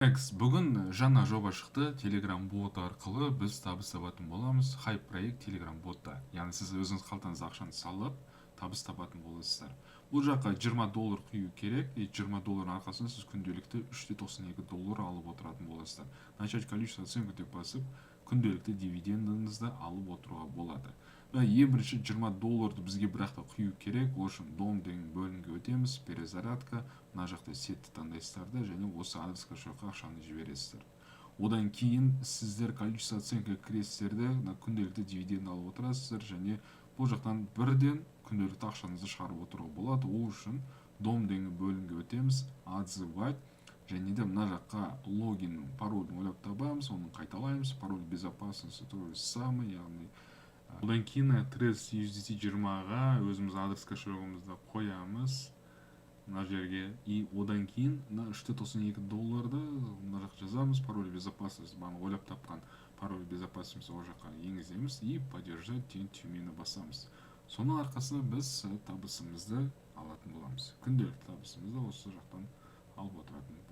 Экс, бүгін жаңа жоба шықты. Telegram бот арқылы біз табыс табатын боламыз. Хайп проект Telegram ботта. Яғни сіз өзіңіз қалтаңызға ақшаны салып, табыс табатын боласыздар. Бұл жаққа 20 доллар құю керек, и 20 доллардың арқасында сіз күнделікті 3,92 доллар алып отыратын боласыздар. Начать количество оценку деп басып, күнделікті дивидендіңізді алып отыруға болады. Ең бірінші 20 долларды бізге бірақ та құю керек. Ол үшін «Дом» деген бөлімге өтеміз, «Перезарядка», мына жақта сеть ті таңдайсыздар да, және осы адрес кошелек қа ақшаны жібересіздер. Одан кейін сіздер количество оценка кіресіздер де, мына күнделікті дивиденд алып отырасыздар және бұл жақтан бірден күнделікті ақшаңызды шығарып отыруға болады. Ол үшін «Дом» деген бөлімге өтеміз, «Отзывать», және де мына жаққа логин, паролін ойлап табамыз, оны қайталаймыз, пароль безопасности то же самое, яғни одан кейін TRC USDT 20-ға өзіміз адрес кошелёг імізді қоямыз мына жерге, и одан кейін мына 3,92 долларды мына жаққа жазамыз, пароль безопасности, бағана ойлап тапқан пароль безопасности ол жаққа енгіземіз и «Поддержать» деген түймені басамыз. Соның арқасында біз табысымызды алатын боламыз, күнделікті табысымызды осы жақтан алып отыратын боламыз.